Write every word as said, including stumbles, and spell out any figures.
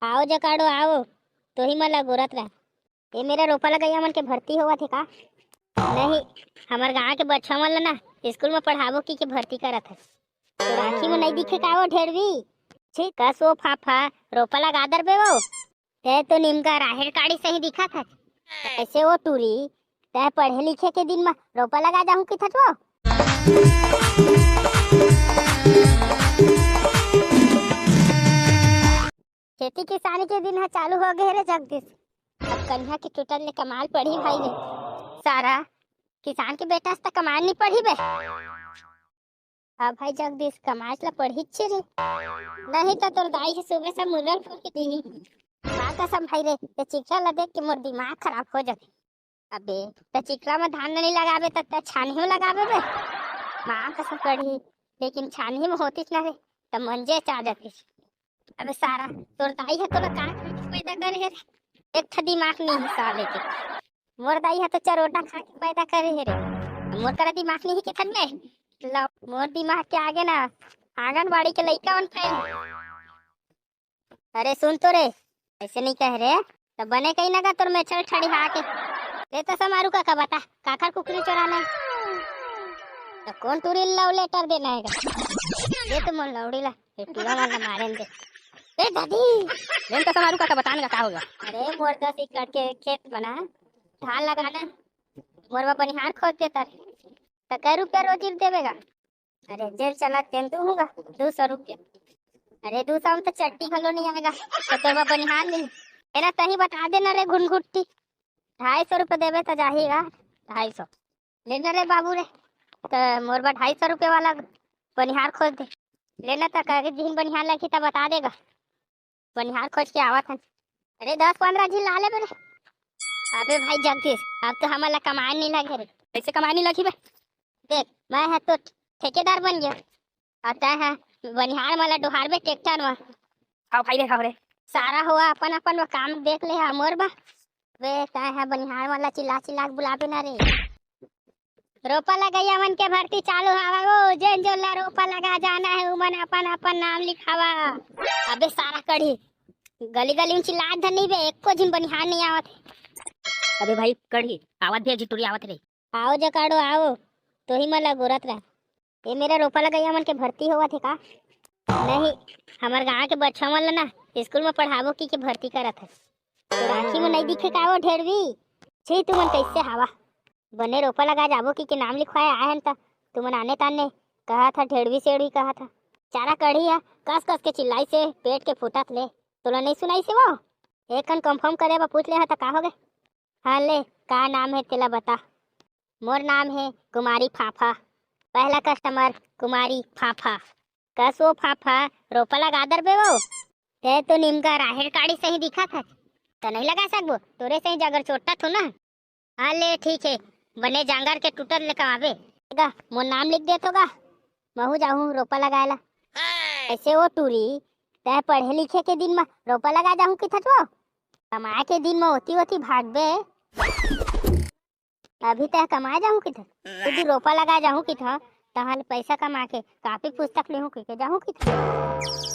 आओ जकाड़ो आओ, तोही मन ला गोरत रह। ए मेरा रोपा लगइया मन के भर्ती होवत हे का? नहीं, हमर गांव के बच्चा मन ला ना स्कूल में पढ़ाबो की के भर्ती करत हे। तोर आँखी में नहीं दिखे का वो ढेड़वी? छी, कस वो फाफा, रोपा लगा दर बे वो। ते तो निमका राहेर काड़ी सही दिखत हे। ऐसे वो टूरी, ते पढ़े लिखे के दिन में रोपा लगा जाहूं किथस वो। खेती किसानी के दिन ह चालू हो गए रे जगदीश। अब कनिहा के टूटन ले कमाल पड़ही भाई रे। सारा किसान के बेटा से त कमाल नहीं पड़ही बे। अब भाई जगदीश, कमाल ला पड़ही छे रे। नहीं त तोर दाई ह सुबह से मुरल फूंक दिही। माँ कसम भाई रे, ये चिखला ला देख के मोर दिमाग खराब हो जाथे। अबे, त चिखला में धान नहीं लगाबे त, त छानही में लगाबे बे। माँ कसम कड़ही, लेकिन छानही में होतीस ना रे, त मंजे चा जातीस। अबे सारा, तोर दाई ह तोला का खा के पैदा करे हे रे? एक ठा दिमाग नहीं है साले के। मोर दाई ह तो चरोटा खा के पैदा करे हे रे। मोर करा दिमाग नहीं है के थन में? ला, मोर दिमाग के आगे ना आंगनबाड़ी के लइका मन फेल हे। अरे सुन तो रे, ऐसे नहीं कह रे, त बने कहीं ना गा तोर मेछल ठड़ी हा के। ले तो समारू काका बता, काखर कुकरी चोराना है? त कौन टूरी love letter देना है गा? ये तो मोर लौड़ी ला, ये टूरा वाला मारे दे। ए दादी, ले तो समारू काका बता ना का होगा? अरे मोर दस एकड़ के खेत बना, धान लगाना, मोर बा बनिहार खोज देता रे। त कै रुपया रोजी देवेगा? अरे जेल चला तेन तो होगा दो सौ रुपया। अरे दो सौ में तो चट्टी घलो नहीं आएगा, तो तोर बा बनिहार नहीं। एला तही बता देना रे घुनघुट्टी, ढाई सौ रुपया देवे तो जाही गा, ढाई सौ। लेना रे बाबू रे, तो मोर बा ढाई सौ रुपया वाला बनिहार खोज दे। लेना तो कहे जिन बनिहार लगी तो बता देगा। बनिहार खोज के आवत हन। अरे दस पंद्रह झिन ला ले बे रे। अबे भाई जगदीश, अब तो हमन ला कमाए नहीं लगे रे। कैसे कमाए नहीं लगी बे? देख, मैं ह तो ठेकेदार बन गया, और तै ह बनिहार मन ला डोहारबे ट्रैक्टर में। हाव भाई रे, हाव रे। सारा हुआ अपन अपन वो काम देख ले हा मोर बा। बे तै ह बनिहार मन ला चिल्ला चिल्ला के बुलाबे ना रे। रोपा लगइया मन के भर्ती चालू हवा वो, जेन जोन ला रोपा लगा जाना है, उमन अपन अपन नाम लिखावा। अबे सारा कढ़ी, गली गली में चिल्लात धन नहीं बे, एको झिन बनिहार नहीं आवत है। अबे भाई कढ़ी, आवत भी एक झिन टूरी आवत रे। आओ जकाड़ो आओ, तोही मन ला गोरत रह। ए मेरा रोपा लगइया मन के भर्ती होवत है का? नहीं, हमर गांव के बच्चा मन ला ना स्कूल में पढ़ाबो की के भर्ती करत है। तोर आँखी में नहीं दिखे का वो ढेड़वी? छी, तुमन कैसे हवा? बने रोपा लगा जाबो की के नाम लिखवाए आए हन त तुमन आने ताने कहा था ढेड़वी सेड़वी कहा था। चारा कढ़ी है, कस कस के चिल्लाई से पेट के फूटत ले। तोला नहीं सुनाई से वो? एक कन confirm करे बा पूछ ले हा त का हो गए? हाँ ले, का नाम है तेला बता। मोर नाम है कुमारी फाफा। पहला customer कुमारी फाफा। कस वो फाफा, रोपा लगा दर बे वो। ते तो निमका राहेर काड़ी सही दिखत है। त नहीं लगा सकबो, तोरे सही जगर चोट्टा थो ना। हाँ ले ठीक है, बने जांगर के टूटत ले कमाबे। गा, मोर नाम लिख देथो गा, महू जाहूँ रोपा लगाए ला। ऐसे वो टूरी, तै पढ़े लिखे के दिन में रोपा लगा जाहूँ किथस वो, कमाए के दिन में ओती ओती भागबे। अभी तै कमाए जाहूँ किथस, खुद रोपा लगा जाहूँ किथस, तहाँ ले पैसा कमा के कापी पुस्तक लेहूँ कहिके जाहूँ किथस।